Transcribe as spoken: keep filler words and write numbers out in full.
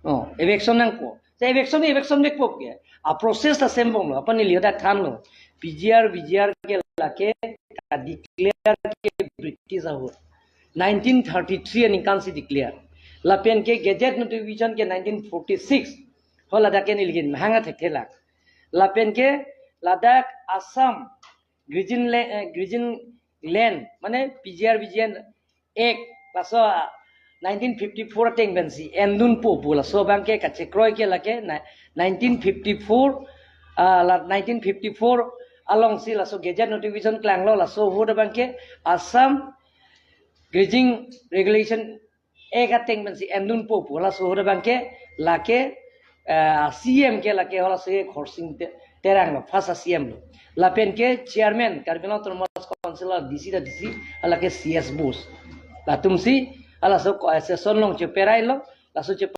Oh, eviction nangpo. Te eviction, eviction vekpo ke. A process ta same bomlo. Apot neli hadak thanlo. P G R, V G R ke lake ka declare ke British ahut. Nineteen thirty-three aningkan si declare. Lapen ke gazette notification ke nineteen forty-six. Hala dak ke neli kin hanga thekthe lak. Lapen ke ladak Assam Grazing La-, eh, Grazing Land, mane P G R V G R Act, laso, ah, nineteen fifty-four ateng pensi endunpo pu, laso abangke kachekroi ke lake na-, nineteen fifty-four, ah, la nineteen fifty-four alongsi laso gazette notification klanglo, laso ahut abangke Assam Grazing Regulation Act ateng pensi endunpo pu, laso ahut abangke lake, eh, C M ke lake halaso Khorsing Te-, Terang lo, first C M lo. Lapen ke chairman Karbi Anglong Autonomous Council D C ta D C, lake C S Bose. Latumsi halaso ko-, eh, session along cheperailo, laso che